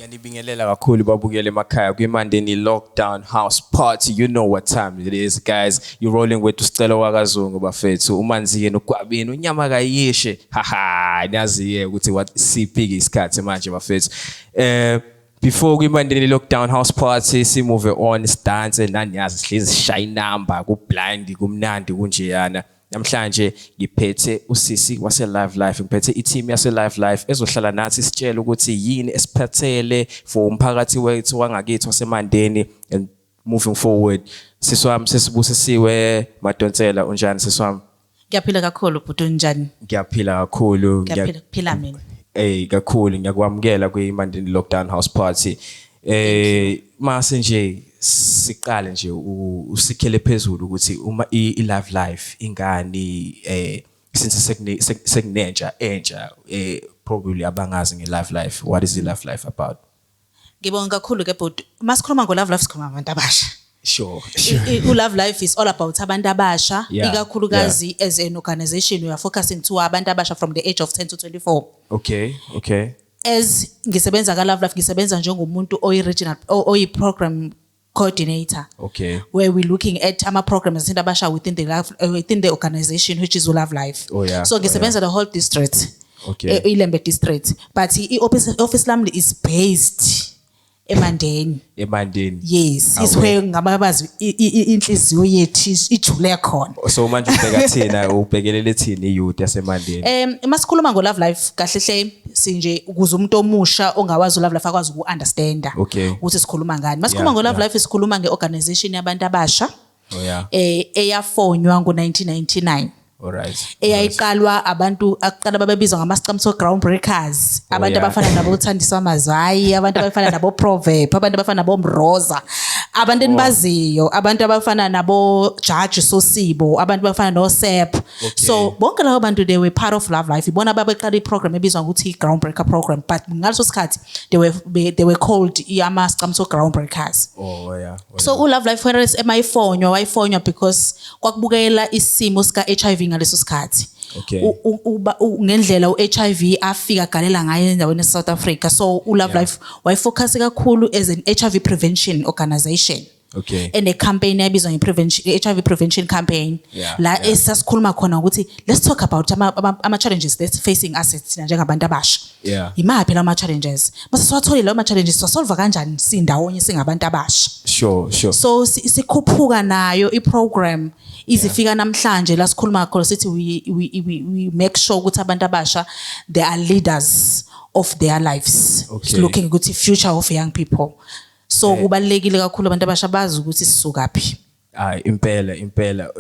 Ngiyanibingelela kakhulu babukele emakhaya kwiMandeni Lockdown House Party. You know what time it is, guys. You rolling with uSicelo wakaZungu, bafethu. Umanzi nogwabini, unyama kayishe. Haha, niyazi ukuthi what siphi isikhathi manje, bafethu. Before kwiMandeni Lockdown House Party si-move on, sidance naniyazi sihlezi sishaya inamba ku blind, kumnandi kunjeyana. Namhlanje ngiphethe usisi wase Live Life, ngiphethe i-team yase Live Life ezohlala nathi sitshele ukuthi yini esiphathele for umphakathi wethu wangakithi waseMandeni and moving forward. Sisi wami sesibusisiwe Madonsela, unjani sisi wami? Ngiyaphila kakhulu bhuti, unjani? Ngiyaphila kakhulu. Ngiyaphila, kuphila mina. Hey, kakhulu ngiyakwamukela kwiMandeni Lockdown House Party. Mase nje siqale nje usikhele phezulu ukuthi uma i-Live Life ingani, since sekunentsha entsha probably abangazi nge-Live Life. What is i-Live Life about? Ngibonga kakhulu ke bhuti. Masikhuluma ngo-Love Life sikhuluma ngabantu abasha. U-Love Life is all about abantu abasha, ikakhulukazi as an organization we are focusing to abantu abasha from the age of 10 to 24. As ngisebenza ka-Love Life, ngisebenza njengomuntu oyi-regional oyi-program coordinator. Where we're looking at ama programs athinta abasha within the organization, which is Love Life. So ngisebenza the whole district. Ilembe district. But i-office office lami is based eMandeni. eMandeni. Yes, is where ngamabazi inhliziyo yethu ijule khona. So manje ubheka thina, ubhekelele thina i-youth yaseMandeni? Masikhuluma ngo Love Life kahle hle sinje ukuze umuntu omusha ongawazi uLove Life akwazi uku-understanda ukuthi sikhuluma ngani. Masikhuluma ngo Love Life sikhuluma ngeorganization yabantu abasha eyafonywa ngo1999. Eyayiqalwa abantu aqala babebizwa ngama-Scamso Groundbreakers, abantu abafana nabo Thandiswa Mazwai, abantu abafana nabo Proverb, abantu abafana nabo Mroza, abantu enibaziyo, abantu abafana nabo Judge Sosibo, abantu abafana no Sep. So bonke labo bantu, they were part of Love Life. Ibona babeqala i-program ebizwa ngokuthi i-Groundbreaker program, but ngaleso sikhathi they were called ama-Scamso Groundbreakers. So uLove Life whereas emayifonywa wayifonywa because kwakubukela isimo sika HIV ngaleso sikhathi. Ngendlela uHIV afika galela ngayo endaweni eSouth Africa. So uLove Life wayifocus kakhulu as an HIV prevention organization. Ene campaign ebizwa nge-prevention HIV prevention campaign la esasikhuluma khona ukuthi let's talk about ama challenges that's facing us thina njengabantu abasha. Imaphi lawa challenges? Mase siwatholile lawa challenges, siwasolve kanjani sindawonye singabantu abasha? Sure. So sikhuphuka nayo i-program izifika namhlanje la sikhuluma khona sithi we make sure ukuthi abantu abasha, they are leaders of their lives. Looking ukuthi future of young people. So kubalulekile kakhulu abantu abasha bazi ukuthi sisukaphi. Hayi, impela impela.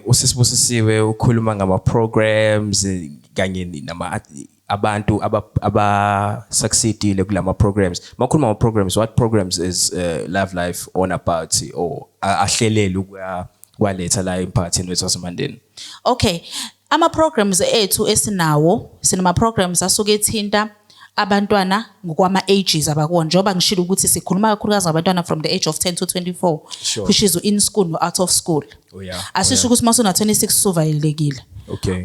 Usisibusisiwe ukhuluma ngama programs kanye nama abantu aba succeedile kulama programs. Makhuluma ngama programs, what programs is Love Life on about or ahlelele ukuya kwaletha la emphakathini wethu waseMandeni? Okay. Ama programs ethu esinawo, sinama programs asuke ethinta abantwana ngokwama ages abakuwona, njengoba ngishilo ukuthi sikhuluma kakhulukazi ngabantwana from the age of 10 to 24, which is in school no out of school. Asisho ukuthi mase una 26 usuvalelekile.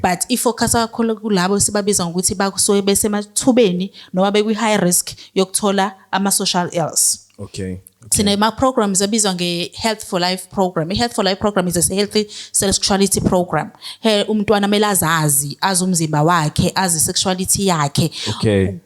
But ifocus kakhulu kulabo sibabiza ngokuthi basuke besemathubeni noma bekwi high risk yokuthola ama social ills. Sinema programs abizwa nge-Health for Life program. I-Health for Life program is a healthy sexuality program. He umntwana kumele azazi, azi umzimba wakhe, azi sexuality yakhe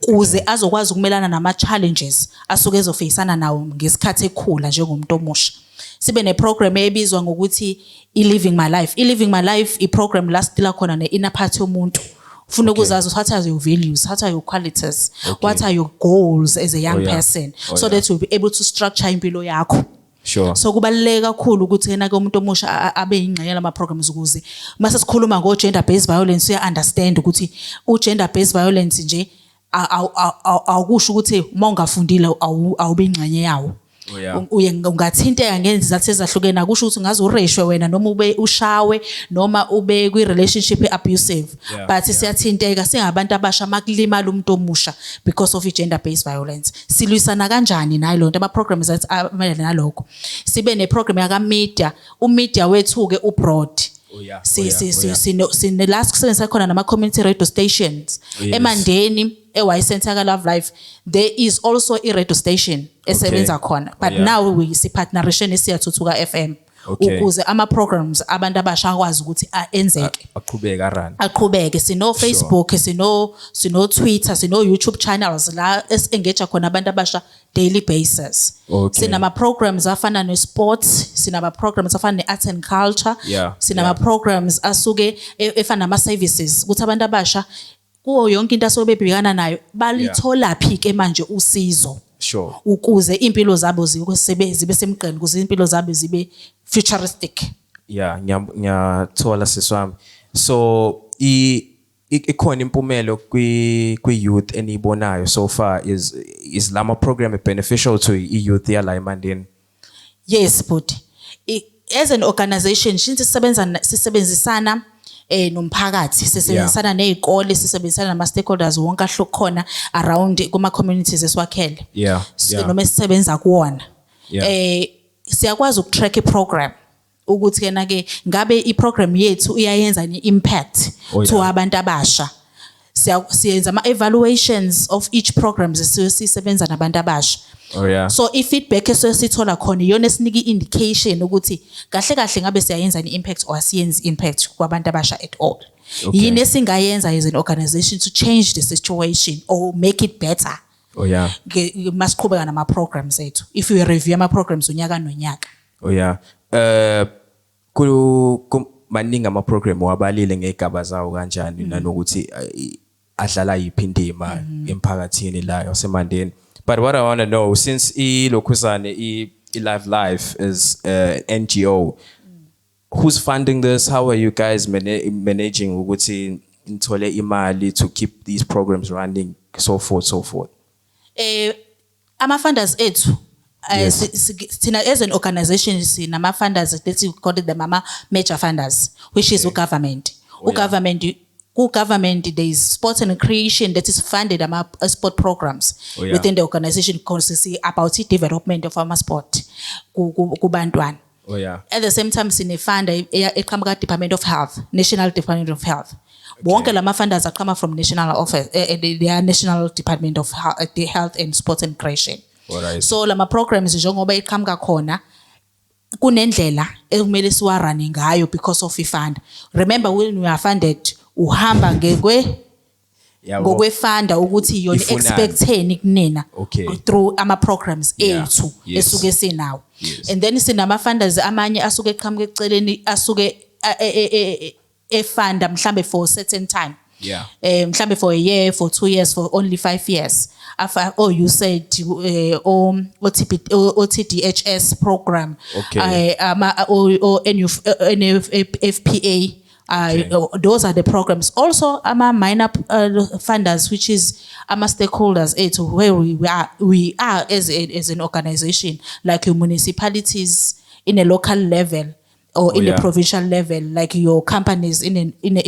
ukuze azokwazi ukumelana nama challenges asuke ezofeyisana nawo ngesikhathi ekhula njengomuntu omusha. Sibe ne-program ebizwa ngokuthi i-Living My Life. I-Living My Life i-program la sidila khona ne-inner part yomuntu. Ufuna ukuzazi what are your values, what are your qualities, what are your goals as a young person, so that you'll be able to structure impilo yakho. So kubaluleke kakhulu ukuthi yena ke umuntu omusha abe yingxenye lama programs ukuze mase sikhuluma ngo gender based violence uya understand ukuthi u gender based violence nje awukusho ukuthi uma ungafundile awube ingxenye yawo. Uye ungathinteka ngezizathu ezahlukene, akusho ukuthi ungaze ureshwe wena noma ube ushawe noma ube kwi relationship abusive, but siyathinteka singabantu abasha makulimala umuntu omusha because of gender based violence. Silwisana kanjani nayo lonto? Ama programs athi amelene nalokho. Sibe ne program yaka media. U media wethu ke u broad. Si si oh, si yeah. sine la sisebenzisa khona nama community radio stations. EMandeni, e-Y Center ka Love Life, there is also i radio station esebenza khona, but now we sipartnerishe neSiyathuthuka FM ukuze ama programs abantu abasha akwazi ukuthi enzeke. Aqhubeka run. Aqhubeke. Sino Facebook, sino Twitter, sino YouTube channels la esi-engage khona abantu abasha daily basis. Sinama programs afana ne sports, sinama programs afana ne arts and culture, sinama programs asuke efana nama services ukuthi abantu abasha kuwo yonke into asuke bebhekana nayo balithola phi ke manje usizo ukuze impilo zabo zibe semgqeni, ukuze impilo zabo zibe futuristic. Yeah, ngiyathola, siswami. So ikhona impumelo kwi youth eniyibonayo so far? Is lama program beneficial to i youth yala eMandeni? Yes, but as an organization, since sisebenzisana nomphakathi, sisebenzisana nezikole, sisebenzisana nama stakeholders wonke ahlukhona around kuma communities esiwakhele noma esisebenza kuwona, siyakwazi ukutrack iprogram ukuthi kena ke ngabe iprogram yethu iyayenza ni impact to abantu abasha. Siyenza ama evaluations of each programs esisuke sisebenza nabantu abasha. So i-feedback esuke sithola khona iyona esinika i-indication ukuthi kahle kahle ngabe siyayenza ni-impact or asiyenzi impact kwabantu abasha at all. Yini esingayenza as an organization to change the situation or make it better masiqhubeka nama-programs ethu, if we review ama-programs unyaka nonyaka. Oh yeah. Ku maningi ama program wabalile ngegaba zawo kanjani nanokuthi adlala yiphi indima emphakathini la yaseMandeni. But what I want to know, since ilokhuzane i Live Life is NGO, who's funding this? How are you guys managing ukuthi nithole imali to keep these programs running, so forth, so forth? Ama funders ethu, thina as an organization sinama funders that we call them ama major funders, which is ugovernment. Ugovernment, ku-government there is sports and recreation that is funded ama sport programs within the organization because about the development of ama sport kubantwana. At the same time, sinefunda eqhamuka Department of Health, National Department of Health. Wonke lama funders aqhama from national office, they are National Department of Health, the Health and Sports and Recreation. So lama programs njengoba iqhamuka khona, kunendlela ekumele siwarune ngayo because of ifund. Remember, when we are funded, uhamba ngekwe ngokwefunder ukuthi yona Ifunani. Expecteni kunina through ama programs ethu esuke sinawo. And then sinama funders amanye asuke eqhamuka eceleni, asuke efunda mhlambe for a certain time, mhlambe for a year, for 2 years, for only 5 years, afa oh you said o TP o TDHS program, ama o NU NFPA. Those are the programs. Also ama minor funders, which is ama stakeholders ethu where we are as an organization, like your municipalities in a local level or in the provincial level, like your companies in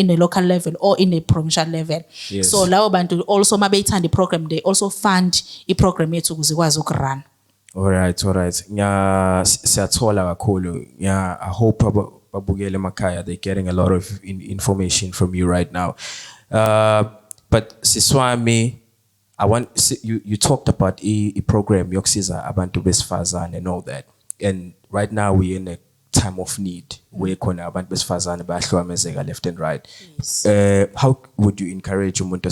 a local level or in a provincial level. So labo bantu also mabeyithanda i-program, they also fund i-program yethu ukuze ikwazi ukurun. All right. Nya siyathola kakhulu. Yeah, I hope babukele emakhaya they're getting a lot of information from you right now. But siswami, I want you talked about i program yokusiza abantu besifazane and all that. And right now we're in a time of need where khona abantu besifazane bayahlukumezeka left and right. How would you encourage umuntu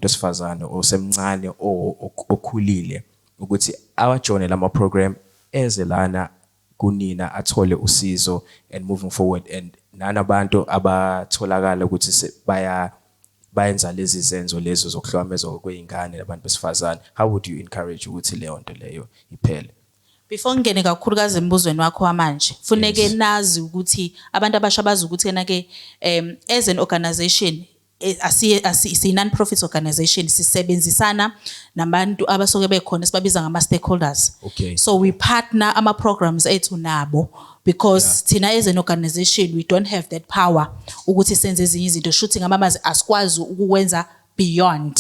osifazane osemncane or okhulile ukuthi awajoine lama program eze lana kunina athole usizo and moving forward, and nanabantu abatholakala ukuthi baya bayenza lezi zenzo lezo zokuhlukumezwa kwezingane nabantu besifazane, how would you encourage ukuthi leyo nto leyo iphele? Before ngingene kakhulukazi embuzweni wakho wamanje, funeke nazi ukuthi abantu abasha bazi ukuthi yena ke as an organization, asiye si non profit organization, sisebenzisana nabantu abasuke bekhona sibabiza ngama stakeholders. So we partner ama programs ethu nabo because thina as an organization we don't have that power ukuthi senze ezinye izinto, shuthi ngamamazi asikwazi ukwenza beyond.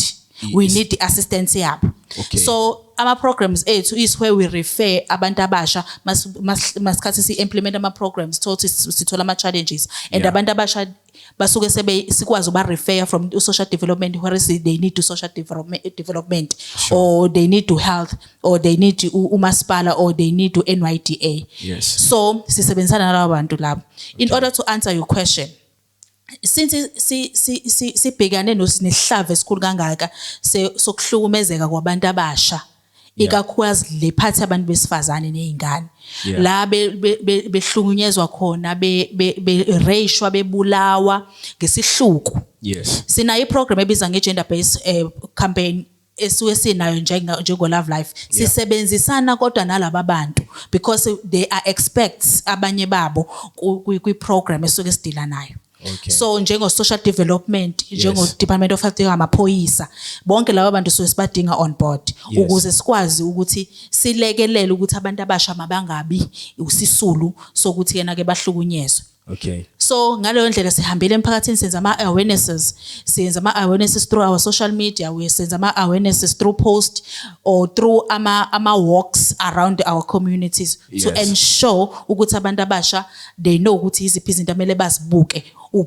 We need the assistance yabo. So Ama programs ethu is where we refer abantu abasha masikhathi si implement ama programs, thothi sithola ama challenges and abantu abasha basuke sebe sikwazi uba refer from social development, whereas they need to social development or they need to health or they need umasipala or they need to NYDA. So sisebenzisana nalabo bantu labo. In order to answer your question, since si si si sibhekane nesihlava esikhulu kangaka sokuhlukumezeka kwabantu abasha, ikakhulukazi le phathi abantu besifazane nezingane, la behlukunyezwa khona, be-rape, bebulawa ngesihluku, sinayo iprogram ebiza nge-gender based campaign esuke sinayo njengo Love Life. Sisebenzisana kodwa nalaba bantu because they are experts, abanye babo, kwi-program esuke sidila nayo. So njengo social development, njengo Department of Health, amaphoyisa, bonke laba bantu suke sibadinga on board ukuze sikwazi ukuthi silekelele ukuthi abantu abasha mabangabi usisulu sokuthi yena ke bahlukunyezwe. So ngaleyo ndlela sihambile emphakathini, senza ama awarenesses, senza ama awarenesses through our social media, we senza ama awarenesses through post or through ama walks around our communities to ensure ukuthi abantu abasha they know ukuthi iziphi izinto amele bazibuke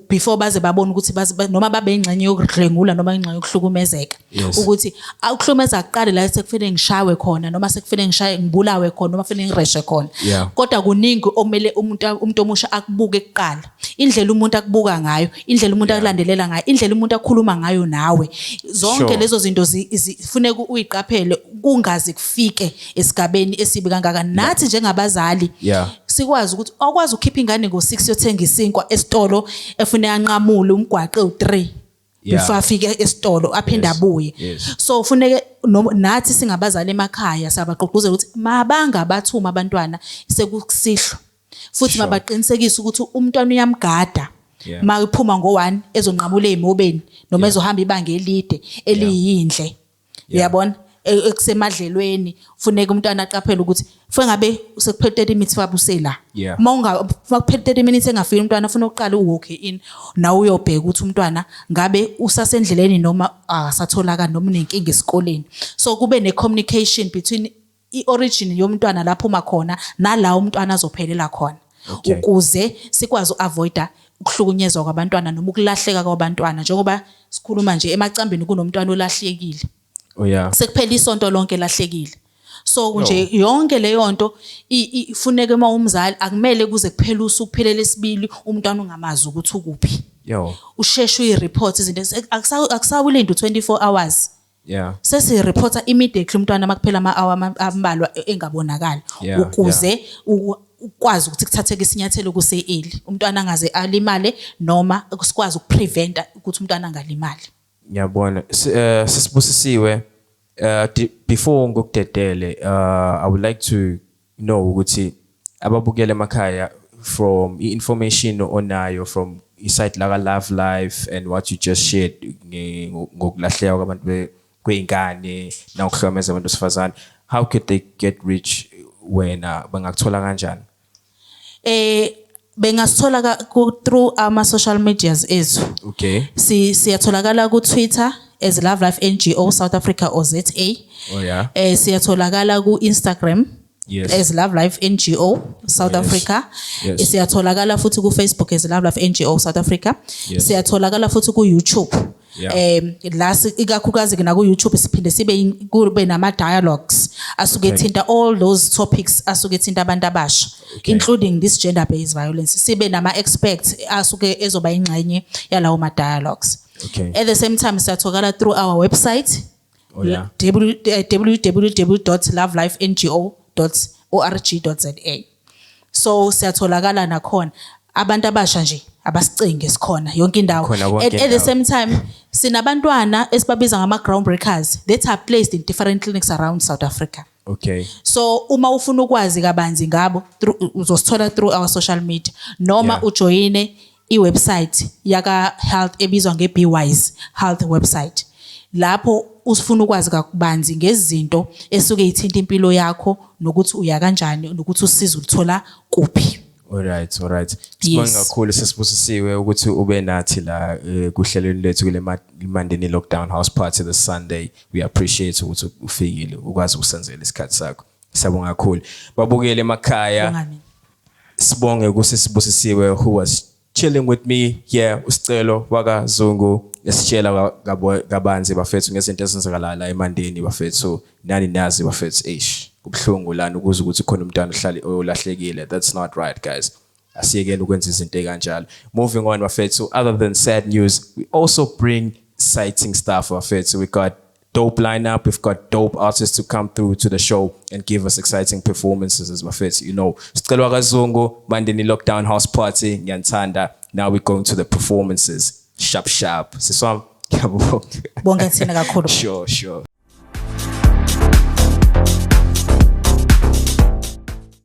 before baze babone ukuthi noma babe ingxenye yokudlwengula noma ingxenye yokuhlukumezeka, ukuthi ukuhlukumeza kuqale la sekufanele ngishawe khona noma sekufanele ngishaye ngibulawe khona noma kufanele ngireshe khona. Kodwa kuningi okumele umuntu omusha akubuke kuqala, indlela umuntu akubuka ngayo, indlela umuntu akulandelela ngayo, indlela umuntu akhuluma ngayo nawe, zonke lezo zinto zifuneka uyiqaphele kungaze kufike esigabeni esibi kangaka. Nathi njengabazali sikwazi ukuthi awukwazi ukukhipha ingane ngo-6 yothenga isinkwa esitolo efuneka anqamule umgwaqo ewu-3 before afike esitolo, aphinde abuye. So funeke nathi singabazali emakhaya siyabagqugquzela ukuthi mabangabathuma abantwana sekusihlwa, futhi mabaqinisekise ukuthi umntwana uyamgada makuphuma ngo-1 ezonqamula ey'mobeni noma ezohamba ibanga elide eliyindle, uyabona, ekusemadlelweni. Funeka umntwana aqaphele ukuthi kufanele ngabe sekuphele 30 minutes fabusela. Uma unga kuphele 30 minutes engafiki umntwana, ufuna uqala uwalk in nawe uyobheka ukuthi umntwana ngabe usasendleleni noma akasatholakali noma unenkinga esikoleni. So kube ne-communication between i-origin yomntwana lapho uma khona nala umntwana azophelela khona, ukuze sikwazi uavoida ukuhlukunyezwa kwabantwana noma ukulahleka kwabantwana. Njengoba sikhuluma nje, emacambini kunomntwana olahlekile, sekuphela isonto lonke lahlekile. So nje yonke leyo nto ifuneka uma umzali, akumele kuze kuphele usuku, kuphele lesibili, umntwana ungamazi ukuthi ukuphi. Usheshe uyireport izinto, akusawulindi u-24 hours, sesireporta immediately umntwana makuphela ama-hour ambalwa engabonakali, ukuze ukwazi ukuthi kuthatheke isinyathelo kuse-early, umntwana angaze alimale noma sikwazi ukupreventa ukuthi umntwana angalimali. Ngiyabona. Sisibusisiwe, before ngokudedele, I would like to know ukuthi ababukele emakhaya, from i-information onayo from isite laka Love Life and what you just shared ngokulahleka kwabantu kwey'ngane nangokuhlukumeza abantu besifazane, how could they get reach wena? Bangakuthola kanjani? Bengasithola through ama social medias ethu. Siyatholakala ku Twitter as Love Life NGO South Africa or ZA. Siyatholakala ku Instagram as Love Life NGO South Africa. Siyatholakala futhi ku Facebook as Love Life NGO South Africa. Siyatholakala futhi ku YouTube. La ikakhulukazi ke na ku YouTube siphinde sibe kube nama dialogues asuke ethinta all those topics asuke ethinta abantu abasha, including this gender based violence. Sibe nama experts asuke ezoba ingxenye yalawo ma dialogues. At the same time siyatholakala through our website, www.lovelifengo.org.za. So siyatholakala nakhona. Abantu abasha nje abasicinge, sikhona yonke indawo. Khona konke At the indawo. same time sinabantwana esibabiza ngama groundbreakers that are placed in different clinics around South Africa. So uma ufuna ukwazi kabanzi ngabo, uzosithola through our social media noma ujoyine i-website yaka health ebizwa nge-BWise Health website, lapho usifuna ukwazi kabanzi ngezinto esuke ithinta impilo yakho nokuthi uya kanjani nokuthi usizo ulithola kuphi. Alright. Sibonge kakhulu, sesibusisiwe ukuthi ube nathi la kuhlelweni lethu kule Mandeni Lockdown House Party this Sunday. We appreciate ukuthi ufikile, ukwazi ukusenzela isikhathi sakho. Siyabonga kakhulu. Babukele emakhaya. Bonga mina. Sibonge kusisibusisiwe who was chilling with me here, uSicelo wakaZungu, esitshela kabanzi bafethu ngezinto ezenzakala la eMandeni bafethu. Nani nazi bafethu, eish, kubuhlungu lana ukuze ukuthi khona umntwana ohlale olahlekile. That's not right, guys. Asiyekeni ukwenza izinto ekanjalo. Moving on bafethu, other than sad news, we also bring exciting stuff bafethu. We got dope lineup. We've got dope artists to come through to the show and give us exciting performances as bafethu. Sicelo wakaZungu, Mandeni Lockdown House Party, ngiyanithanda. Now we're going to the performances. Sharp, sharp. Siswam, ngiyabonga. Bonke thina kakhulu. Sure.